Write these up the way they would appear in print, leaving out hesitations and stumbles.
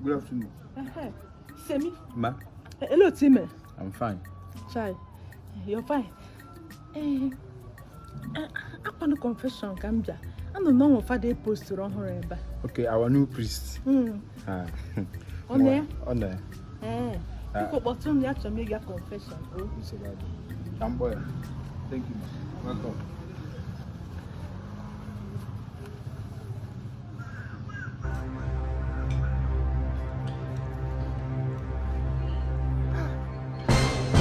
Good afternoon. Semi. Ma. Hello, Time. I'm fine. Chai, you're fine. Eh, akwanụ confession ka m bịa. Anọ m n'ọnwa fada postụrụ ọhụrụ ebe a. Okay, our new priest. Ah. Ọ nọ ya? Ọ nọ ya. Ee. Biko kpọtụ m ya, achọrọ m ịga confession. O. Nsogbu adịghị. Ka m kpọọ ya. Thank you, ma. Welcome.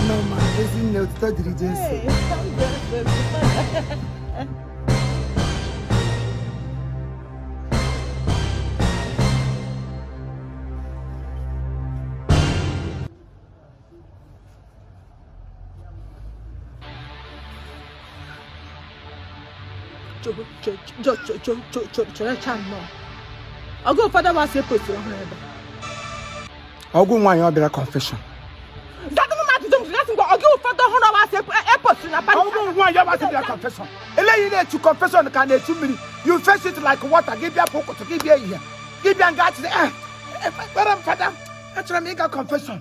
Nneọma, ezinne, otuto dịrị Jesu. Hey, I'm very, very fine. Cherecha nnọọ. Ọgụ ụfọdụ agbasị postụrụ ọhụrụ ebe a. Ọgwụ nwaanyị ọ bịara confession. Zadụ m ajụjụ m jụrụ, asị m gwa ọgụ ụfọdụ ọhụrụ agbasị postụrụ na parish. Ọgwụ nwaanyị ọ bịara confession. Eleghị na-echu confession ka na-echu mmiri. You face it like water. Gị bịa pụ ụkụtụ, gị bịa ehihie. Gị bịa nga achịrị. Eh, ekpere m fada. Achọrọ m ịga confession.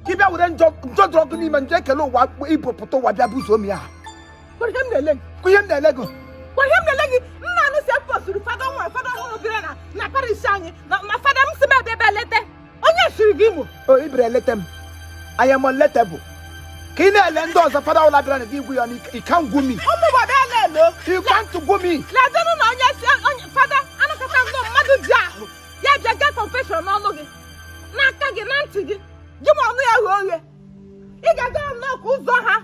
Gị bịa were njọ njọ dọrọ gị n'ime njọ ekele ụwa ibu pụta ụwa bịa buzuo m ya. Kwere ihe m na-ele gị. Ihe m na-ele gị. Kwere ihe m na-ele gị. Nna anụ si postụrụ fada nwa fada ọhụrụ bịara na na parish anyị na na fada m si m ebe ebe lete. Onye siri gị Imo. O ị bịara eleta m. I am unletable. Ka ị na-ele ndị ọzọ fada ụla bịara na gị gwu ya na you can't gwu me. Ụmụ gbọdọ ele elo. You can't gwu me. Ledenụ na onye si onye fada anakọta nnọọ mmadụ ji ahụ ya bịa gaa confession n'ọnụ gị n'aka gị na ntị gị gị ma ọnụ ya ghee oghe ị ga-aga nnọọ ka ụzọ ha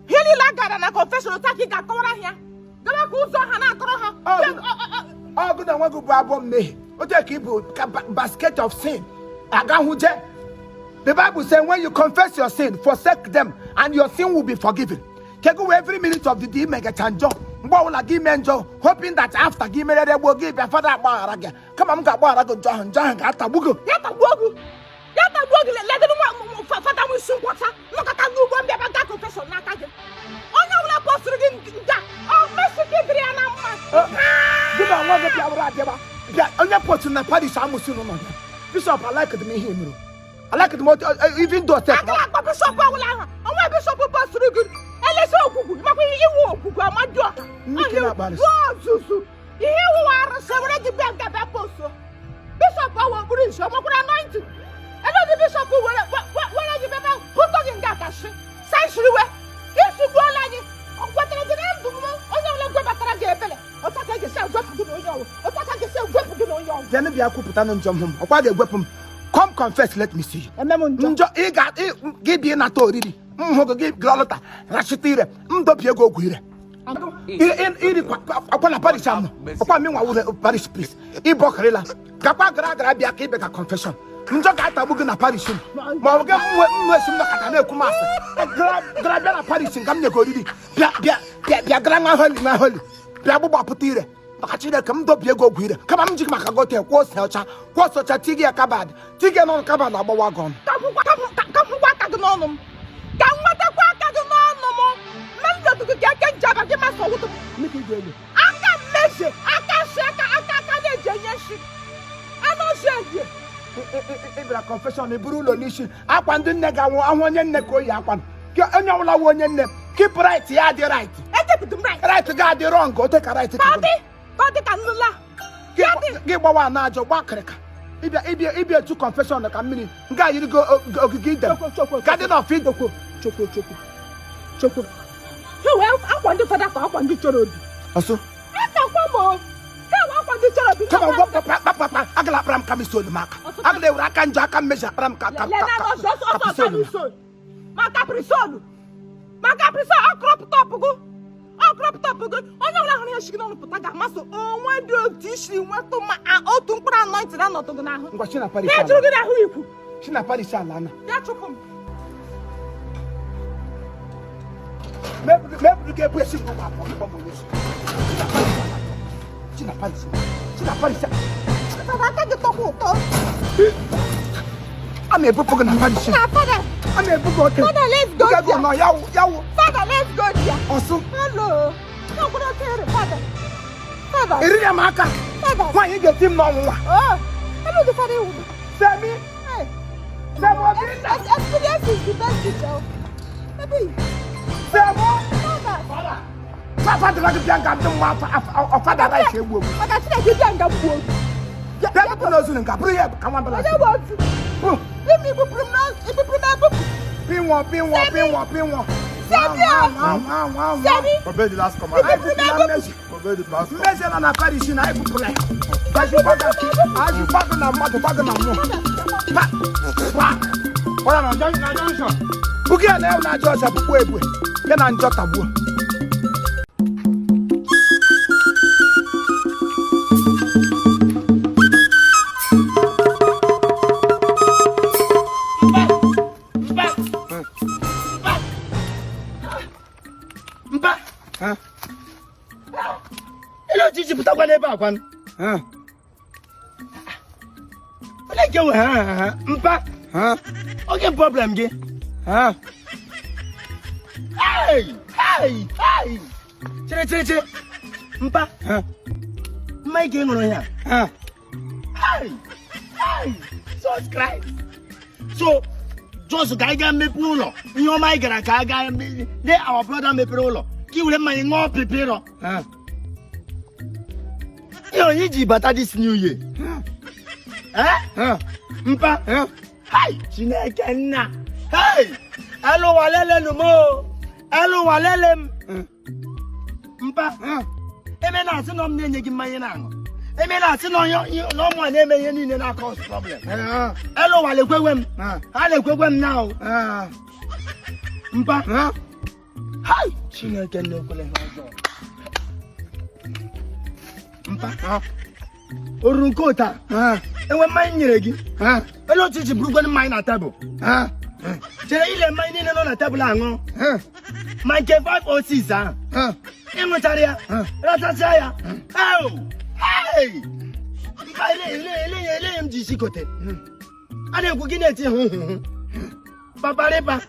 ihe niile a gara na confession otu a ka ị ga-akọwara ha ya gawa ka ụzọ ha na-akọrọ ha. Ọgụ na nwa gị bụ abụọ mmehie otu ka ị bụ ka basket of sin agahụ je. The Bible says when you confess your sin, forsake them and your sin will be forgiven. Kegu every minute of the day megacha njọ mgbe ọbụla gị mee njọ, hoping that after gị merere gboo gị bịa fada agbaghara gị, kama m ga-agbaghara gị njọ ahụ, njọ ahụ ga-atagbu gị. Ya tagbuo gị, ya tagbuo gị. Ledịrị nwa fada nwe isi nkwọcha nọkọta n'ugbo mbịaba gaa confession n'aka gị. Onye ọbụla postụrụ gị nga ọ mesị gị dịrị ya na mma. Gị na nwa gị bịawara abịaba bịa onye post na parish amụsị n'ụlọ ya. Bishop, alike m ihe mere, alike m otu even though sef Agala akpọ bishọp ọbụla ahụ onwe bishọp postụrụ gị elesi okwukwu makwa iwu okwukwu amadioha Nnukwu na-akparịsị. ọzụzụ ihe iwụwa arụsị were gị bịa nga bịa postuo bishọp ọwa okpuru isi ọmakwara anointing eledi bishọp were were gị bịa hụtọ gị nga kashi saishiriwe isigbuola gị ọ kwetara gị na ndụ m onye ọbụla gwebatara gị ebele otu aka ga-esi egwepụ gị na onye ọwụ otu aka ga-esi egwepụ gị na onye ọwụ. Bịanụ bịa kwupụtanụ njọ m hụ m ọkwa ga-egwepụ m. Come confess, let me see you. Eme m njọ. Njọ ị ga gị bịa ịnata oriri m hụ gị gị gara lọta rachita ire m dobie ego ogwu ire iri akwa na parish ahụ ọkwa mi nwa wụrụ parish priest ịbọkịrịla gakwa gara gara bịa ka ibe ka confession njọ ga-atagbu gị na parish m ma ọ bụ gị mwe esi m nọkọta na-ekwu m asị gara bịa na parish nga m nye gị oriri bịa bịa bịa bịa gara nwa holy nwa holy bịa gbụgbapụta ire maka Chineke m dobie ego ogwu ire kama m ji maka gote kwụọ ose ọcha kwụọ ose ọcha tigị ya kabad tigị ya n'ọnụ kabad agbawa gị ọnụ. Ka m hụkwa aka gị n'ọnụ m ka m nwetakwa aka gị n'ọnụ m mme m dodu gị ka eke njaba gị masị ọwụtụ m. Aka mmejie aka nshi aka aka aka na-eji enye nshi anụ ozi ehie. Ị bịara confession ị buru ụlọ n'isi akwa ndị nne ga-anwụ ahụ onye nne ka o yi akwa ka onye ọbụla wụ onye nne keep right ya adị right. Echepụtụ m right. Right ga adị wrong ote ka right ka ọ dị ka ọ dị ka nlụla gị gbawa na ajọ gba akịrịka ịbịa ịbịa ịbịa etu confession ka mmiri nke a yiri gị ogige Eden garden of Eden. Chukwu chukwu chukwu chukwu ha wee akwa ndị fada ka akwa ndị chọrọ obi ọsụ akakwa m o ha wee akwa ndị chọrọ obi kama ngwa kpakpakpakpa agala akpara m kamisolu m aka agala ewere aka njọ aka mmejọ akpara m ka ka ka ka ma kaprisolu ma kaprisolu ọ crop top gị ọ crop top gị onye ọbụla hụrụ ihe shi gị n'ọnụ pụta ga-amasị onwe dị otu isi nwetụ ma otu mkpụrụ anointing anọtụ gị n'ahụ ngwa si na parish na-ejuru gị n'ahụ ikwu si na parish ala na bịa chụpụ m meburu gị ebu esi n'ụwa abụọ ịgba m onye isi si na parish si na parish Fada aka gị tọkwa ụtọ. A na-ebupụ gị na parish. Na fada. A na-ebu gị oke. Fada, let's go Gị there. nọ ya wụ ya wụ. Fada, let's go there. Ọsụ. Hello. N'okpuru otere, fada. Fada. Eriri m aka. Fada. Nwaanyị ga-eti m n'ọnwụnwa. Oh. Hello, the fada iwu. Semi. Hey. Semovita. Experience is the best teacher. Maybe. Semo. Father. Papa dịrị gị bịa nga ndị mma ọfada rice egbu egbu. Maka Chineke bịa nga m gbuo. Bịa bupụ n'ozu nke bụrụ ya ka nwa bala. Onye bụ otu? Ime ibupụrụ m ibupụrụ m ebupụ. Pinwọ pinwọ pinwọ pinwọ. Semi o. Semi. Obey the last command. Anyị bupụla mmezi. Obey the last command. Mmezi nọ na parish na anyị bupụla ya. Azụ gbagụ na mmadụ gbagụ na mmụọ. Pa. Pa. Oya na junction. Bugi ya na ewu na-ajọ ọcha bukwa ebue. Ya na njọ tagbuo. Mpa. Ele otu iji pụtakwa n'ebe a kwanụ? Ole nke nwe ha ha ha mpa? Oge problem gị? Hey! Hey! Hey! Chere chere chere. Mpa. Mmanya ka ị ṅụrụ ya? Hey! Hey! Jesus Christ! So, just ka anyị gaa mepee ụlọ ihe ọma anyị gara ka a gaa lee our brother mepere ụlọ ka i were mmanya ṅụọ pipirọ ihe onye ji bata this new year. Eh? Mpa. Hai! Chineke nna. Hey! Elu ụwa lelenu m o. Elu ụwa lele m. Mpa. Eme na-asị na m na-enye gị mmanya na-aṅụ. Eme na-asị na ọmụ a na-eme ihe niile na-cause problem. Elu ụwa lekwekwe m. Ha lekwekwe m na o. Mpa. Hai! Chineke nna ekwele ihe ọjọọ. Mpa. O ruru nke ụta. Enwe mmanya nyere gị. Ele otu iji burukwanụ mmanya na tebụl. Chere ile mmanya niile nọ na tebụl aṅụ. Ma nke 506 ahụ. Ị ṅụchara ya. Rachachaa ya. Ew! Hey! Mpa ele ele ele ele m ji isi kote. A na-ekwu gị na-eti hụ hụ hụ. Paparịpa.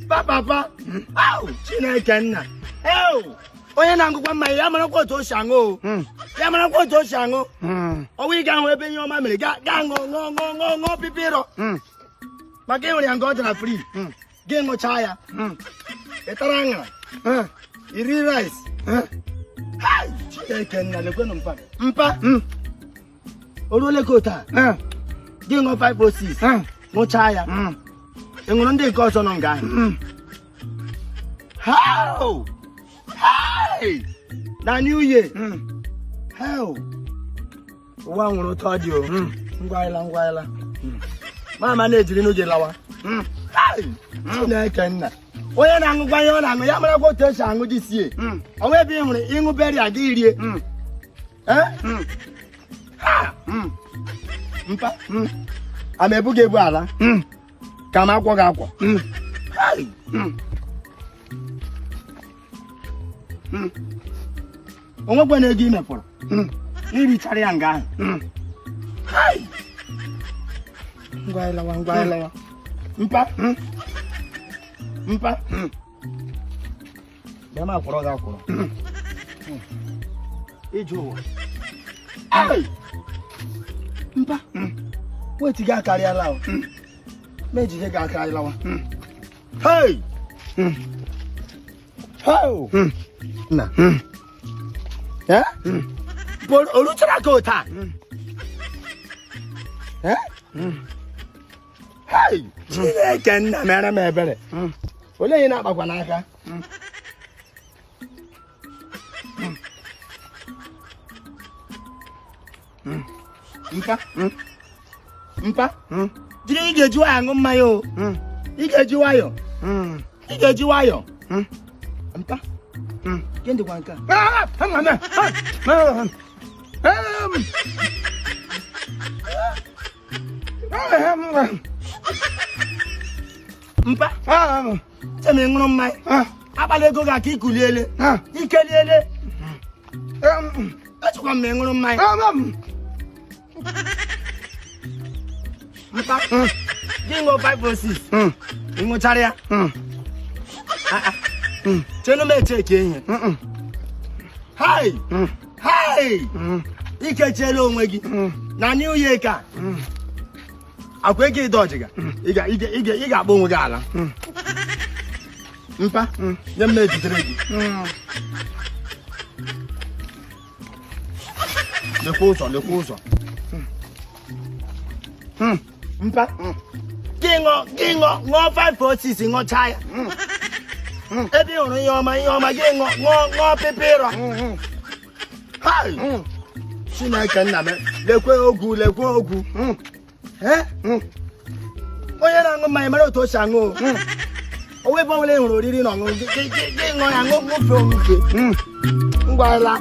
Papapa. Au! Chineke nna. Ew! Onye na-aṅụkwa mmanya ya marakwa otu o si aṅụ o. Ya marakwa otu o si aṅụ. Ọnwa ị ga-ahụ ebe ihe ọma mere gaa ṅụọ ṅụọ ṅụọ ṅụọ ṅụọ pipirọ. Maka ị hụrụ ya nke ọ dara free. Gị ṅụchaa ya. Ị tara aṅara. I ri rice. Hai! Chineke nna lekwenụ mpa. Mpa. O ruole ka otu a. Gị ṅụọ 506. Ṅụchaa ya. Ị ṅụrụ ndị nke ọzọ nọ nga ahụ. How? Hey! Na New Year. How? Ụwa nwere ụtọ dị o. Ngwa ịla ngwa ịla. Mama na-ejiri n'oge lawa. Hey! Chineke nna. Onye na-aṅụkwa ihe ọ na-aṅụ ya marakwa otu esi aṅụ dị sie. Ọnwa ebe ị hụrụ ịṅụ beria gị rie. Eh? Ha! Mpa. Ama ebu gị ebu ala. Ka m akwọ gị akwọ. Hey! O nwekwana ego i mefọrọ. Irichara ya nga ahụ. Hai! Ngwa ịlawa ngwa ịlawa. Mpa. Mpa. Bịa m akwọrọ gị akwọrọ. Ije ụwa. Hey! Mpa. Weti gị akarịala o. Ma ejije gị akarịlawa. Hey! Hey! Nna. Eh? O ruchara ka taa. Eh? Hey! Chineke nna mere m ebere. Olee ihe na-akpakwa n'aka? Mpa. Mpa. Jiri ị ga-eji nwayọ aṅụ mmanya o. Ị ga-eji nwayọ. Ị ga-eji nwayọ. Mpa. Gịnị dịkwa nke a? Mpa. Chema ị ṅụrụ mmanya. Akpala ego gị aka ikuliele. Ikeliele. Echekwa m ma ị ṅụrụ mmanya. Mpa. Gị ṅụọ 506. Ị ṅụchara ya? Chenu m eche ka ihe. Hai! Hai! Ikechiela onwe gị. Na New Year ka. Akwa ego ịdọ ọjịga, ị ga-akpọ onwe gị ala. Mpa, nye m ejidere gị. Lekwa ụzọ, lekwa ụzọ. Mpa, gị ṅụọ, gị ṅụọ, ṅụọ 5 4 6, ṅụchaa ya. Ebe ị hụrụ ihe ọma, ihe ọma, gị ṅụọ, ṅụọ, ṅụọ pịpị ịrọ. Hai! Chineke nna m, lekwe ogwu, lekwe ogwu. Eh? Onye na-aṅụ mmanya mara otu o si aṅụ o. O ebe ọbụla ị hụrụ oriri na ọṅụṅụ, gị ṅụọ ya, ṅụfee, ṅụfee. Ngwala.